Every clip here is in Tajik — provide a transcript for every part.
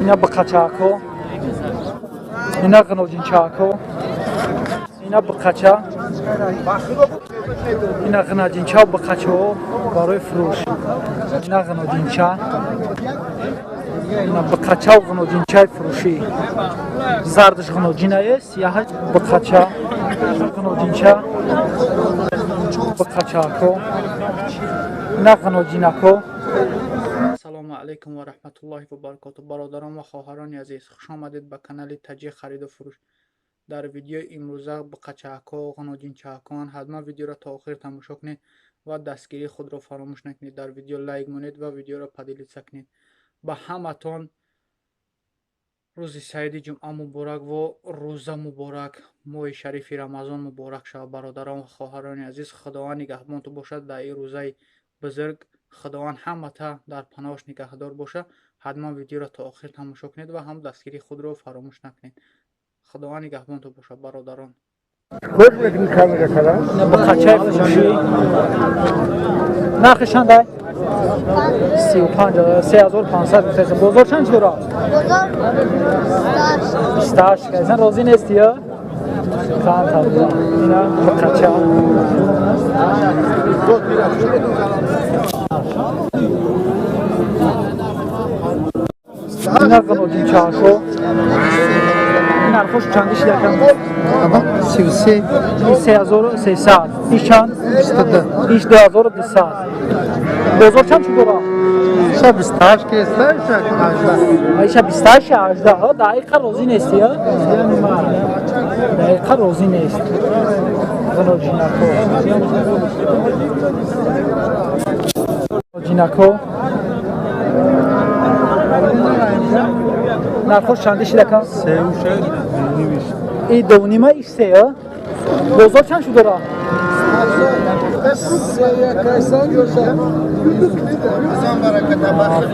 Ина бақачако, ина ғиноҷинчако, ина бақача, ина ғинаҷинча, бақачаҳо барои фурӯш. Ина ғиноҷинча, ина бақачаву ғиноҷинчаи фурӯшӣ. Зардаш ғиноҷинае, сияҳаш бақача, ғиноҷинча, бақачако, ина ғиноҷинако. Ассалому алайкум ва раҳматуллоҳи ва баракоту. Бародарон ва хоҳарони азиз, хуш омадед ба канали Таҷик хариду фурӯш. Дар видеои имрӯза бақачаҳако, ғиноҷинчаҳакон. Ҳатман видеоро то охир тамошо кунед ва дастгирии худро фаромӯш накунед. Дар видео лайк монед ва видеоро поделиться кунед. Ба ҳаматон рӯзи саиди ҷумъа муборак ва рӯза муборак, моҳи шарифи Рамазон муборак шавад. Бародарон ва хоҳарони азиз, Худованд нигаҳбонту бошад дар ин рӯзаи бузург. Худованд ҳамата дар паноҳаш нигаҳдор бошад. Ҳатман видеоро то охир тамошо кунед ва ҳам дастгирии худро фаромӯш накунед. Худованд нигаҳбонту бошад, бародарон. Ина бақачаи фурӯшӣ. Нархи чандай? 35, 3500 гуфтаеса. Бозор чанд чӣ дорад? 28. Кайсан розӣ нести, ё? Чанд табда? Ина бақача. Ина ғиноҷинчаҳако. Ин нархош чанди шидакам? 33. 3300. Иш чанд? 22. Иш 2200. Бозор чанд чӣ дорад? Иша 28 кеста, иша 18. Иша 28, 18. Дақиқа розӣ нести, ё? Дақиқа розӣ нест. Ғиноҷинако. Ғиноҷинако. Нархош чанди шидакам? И дунима, иш се, ё? Бозор чанд шуд дорад?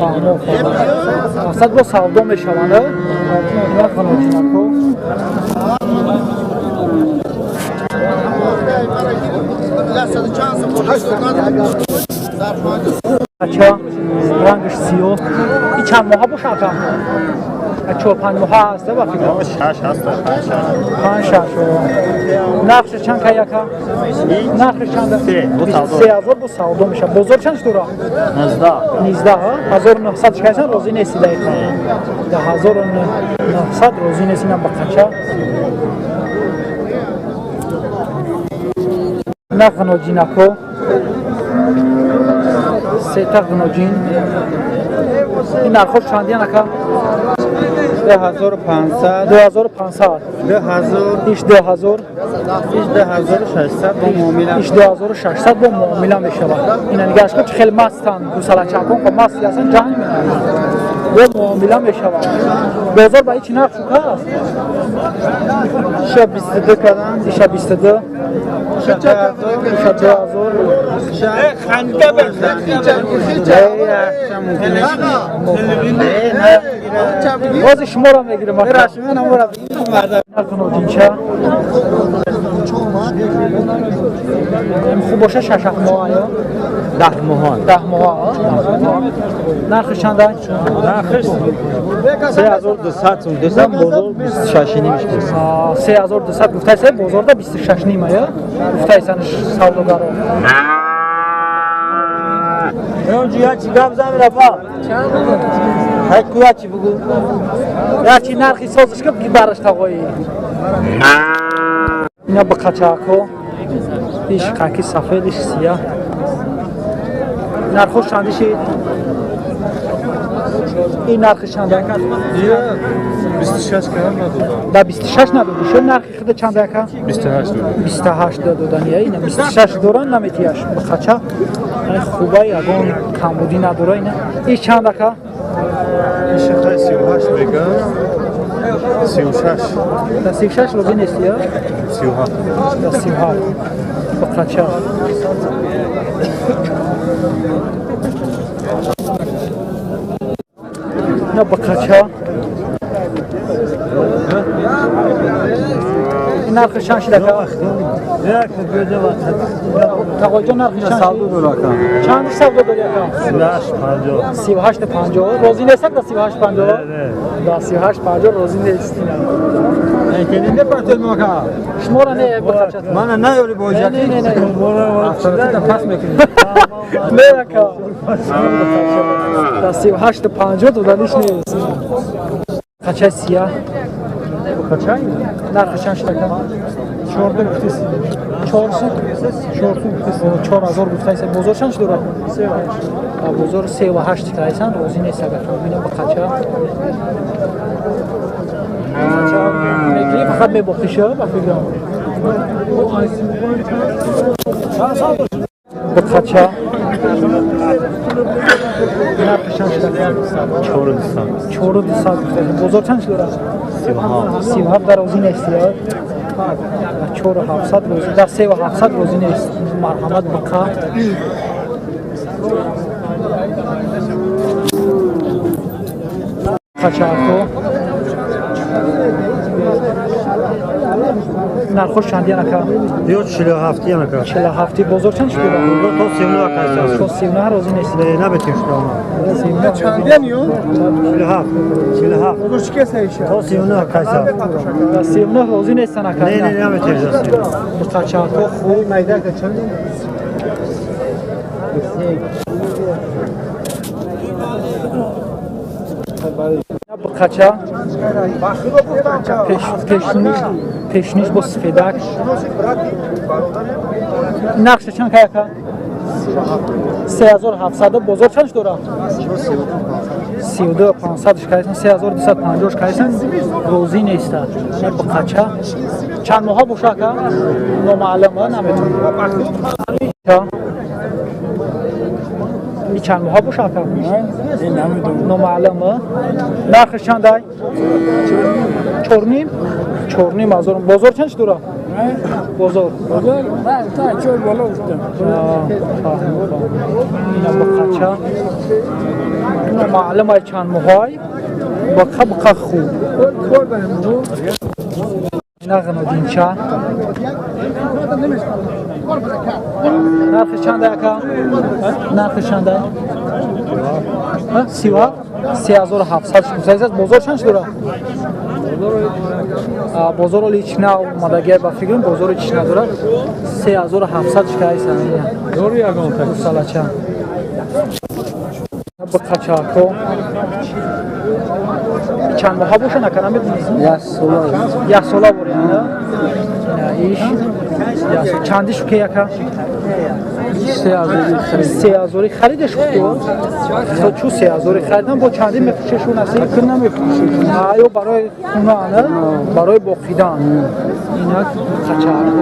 Фаҳмо, мақсад бо савдо мешаванд. Ина ғиноҷинако. Ача, рангаш сиёҳ. И чанд моҳа боша, ака? 4-5 моҳа ҳаста ба фикр. Шаш ҳаста, панҷ шаш. Панҷ шаш. Нархш чанд кай, ака? Нархш чанд? 3000 бо савдо мешавад. Бозор чанд шудора? 19. 19, 1900 шикайсан розӣ нести дақиқа. Да 1900 розӣ нест. Инам бақача. На ғиноҷинако. Сета ғиноҷин. Ин нархош чандиян, ака? 2500. 2500. 2000. Иш 2000. Иш 2600 бо муомила. Иш 2600 бо муомила мешавад. Ина нигаҳш кун, чӣ хеле мастанд гусалачакон, ко масти ҳастанд, ҷанг менамоянд. Бо муомила мешавад. Бозор ба ҳечи нарх шука аст? Иша 22 кадан. Иша 22. Иша 2000. Иша 2000. Бози шуморо мегирем. Ғиноҷинча хуб боша, шаш ҳафт моҳа ё? 10 моҳа. 10 моҳа. Нархш чанда? Нархш 3200 сум десам, бозор 26 ним шудааст. 3200 гуфтаеса, бозорда 26 нима ё гуфтаесан савдогаро. Онҷо як чи гап зан рафа. Ҳай ку як чи бугу. Як чи нархи созиш каб ки бараш тағоӣ. Ина бақачако. Иш каки сафед, иш сияҳ. Нархош чанди шид? Ин нархи чанда? 26 кардам, надодам. Да 26 надоди. Шо нархи худа чанда, яка? 28 додам. 28 додани. Ина 26 доран, наметияш. Бақача. Хуба, ягон камбудӣ надора ина. Иш чанд, ака? Иш хай 38 мегам. 36. Да 36 розӣ нести, ё? 37. Да 37. Бақача. Ина бақача. Ин нархи чанд шид, ака? Тағоҷон нархи чанд? Савдо дора ака. Чанд савдо дори ака? 38,50. 38,50. Розӣ нестак да 38,50? Да 38,50 розӣ нест. Кенинде партел ака. Шуморо не бихачат. Мана наёри боҷа. Не, не, не. Автоматика пас мекунӣ. Не ака. Да 38,50 доданиш нест. Хача сия. Хачай? Нархи чанд шуд ака? 14 гуфтеси. 400? 4000 гуфтаиса. Бозор чанд шуд дорад? Бозор 3,8 кайсан, розӣ нест агар. Бинам ба қача. Қача мегирӣ, фақат мебохиша, ба фикрам. Ба қача. Нархи чанд шуд ака? 4200. 4200 гуфтаиса. Бозор чанд шуд дорад? 37. 37 дар розӣ нести. 4700 розӣ, дар 3700 розӣ нест. Марҳамат биқа. Қачако. Нархош чандиян ака? Ё 47 ян ака. 47. Бозор чанд шуд? Бозор то 39 ака. То 39 розӣ нест. Не, набетим шуд. Чандиян ё? 47. 47. Бозор чӣ каса иша? То 39 ака. 39 розӣ нестан ака. Не, не, набетим. Қачако хуб. Майда ка чанд? Қача пешниш бо сифедак. Нақша чанд кай ака? 3700. Бозор чанд дора? 32500 кайсан, 3250 кайсан, розӣ неста. Қача чанд моҳа боша ака? Номаълума, наметонам. И чанд моҳа боша ака? Номаълума. Нархиш чандай? 4.5? 4.5 ҳазор. Бозор чанд дора? Бозор. Ина бақача. Номаълум ай чанд моҳай. Бақа бақа хуб. Ина ғанодинча. Нархи чандай ака? Нархи чандай? 37? 3700 шуд. Бозор чанд шуд? Бозор оли ҳеч на омадагия ба фикрам, бозор ҳеч надорад. 3700 шикайса. Дори ягон та. Салача. Бақачако. Чанд моҳа боша нака намедонӣ? Як сола. Як сола бори, ана? Иш. Чанди шуд ки яка? 3000 харидеш худ? Чу 3000 харидам, бо чанди мефурӯшешу насиб? Ё барои хона, ана? Барои боқидан. Инак қачако.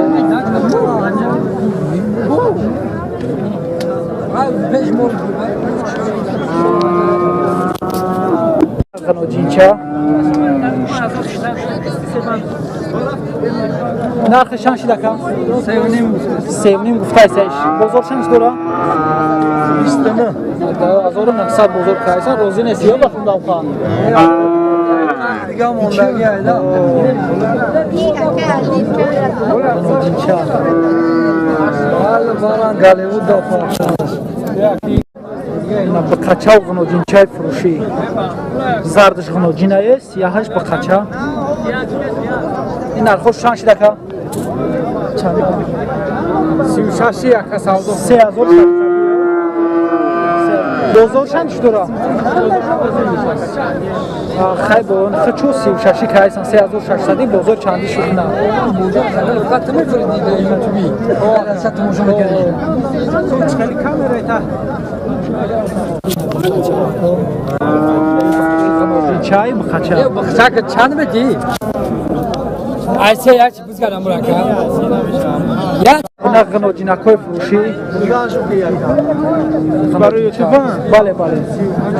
Ғаноҷинча. Нархи чанд шид ака? 3.5 гуфтаиса иш. Бозор чанд дора? 29. 1900 бозор кайса, розӣ нест ё ба хундавқа? Дига мондаги айда. Ғаноҷинча. Бале, Голливуд да фарқ. Ина бақача ғаноҷинчаи фурӯшӣ. Зардаш ғаноҷинае, сияҳаш бақача. Ин нархош чанд шид ака? Чанд? 36 яка савдо. 3600. Бозор чанд шуд дора? Хай бо чу 36 кайсан, 3600 бозор чанди шуд на? Чай бақача. Бақча чанд медӣ? Айсе як бизганам мурака. Як Ина ғаноҷинакҳои фурӯшӣ. Барои ютуба? Бале, бале.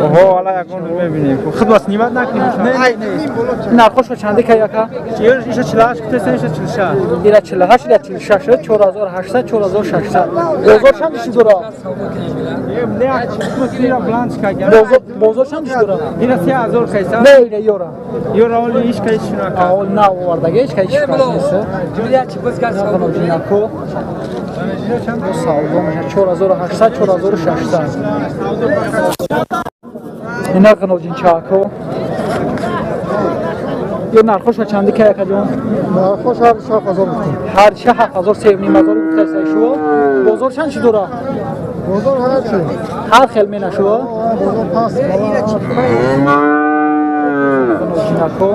Оҳо, ҳала ягон рӯз мебинем. Худ бас снимат накунем. Нархошо чанди кай ака? Иша 48 гуфтеса, иша 46. Ира 48, ира 46, 4800, 4600. Бозор чанд шуд дора? Не, ира бланчка. Бозор чанд шуд дора? Ира 3000 кайса. Не, ира ёра. Ёра оли иш кай шунака. Ол на овардаги, иш кай шунака. Як Ғаноҷинако. Савдо мешавад 4800, 4600. Ина ғиноҷинчаакҳо. Ё нархоша чанди ка якаҷон? Нархош ҳар 7000 гуфтем. Ҳар чи 7000, 3500 гуфтаиста шумо. Бозор чанд чи дора? Бозор ҳар чи. Ҳар хел мена шумо? Бозор паст, бала. Ғиноҷинакҳо.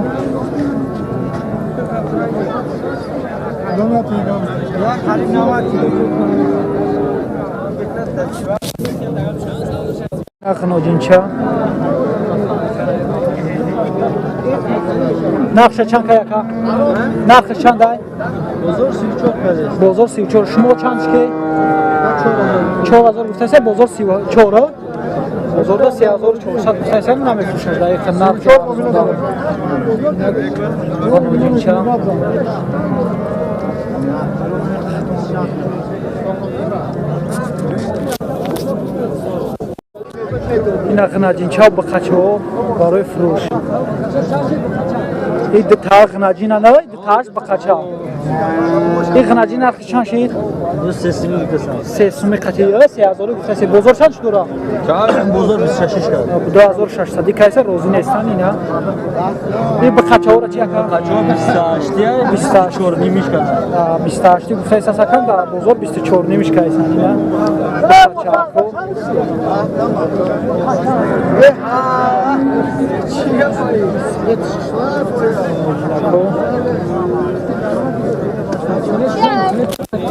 Ғиноҷинча. Нархша чанд ка яка? Нархш чанд ай? Бозор 34 кардест. Бозор 34. Шумо чанд ки? 4000 гуфтаиста, бозор 34. Бозорда 3400 гуфтаиста, намефурӯшад дар ин нарх. Ғиноҷинча. Ина ғинаҷинча буқачаҳо барои фурӯш. И дута ғинаҷина на, дутааш буқача. И ғинаҷин нархи чанд шид? Ду се сими гуфтасам. Се суми қатӣ, 3000 гуфтаси. Бозор чанд шуд дора? Бозор 26 кард. 2600. И кайса розӣ нестан ина. И буқачаҳоро чи яка? Қачо 28 28. 24 нимиш кард. 28 гуфтаиса сакан, дар бозор 24 нимиш кайсан ина. Буқачаҳо. Ғиноҷинако.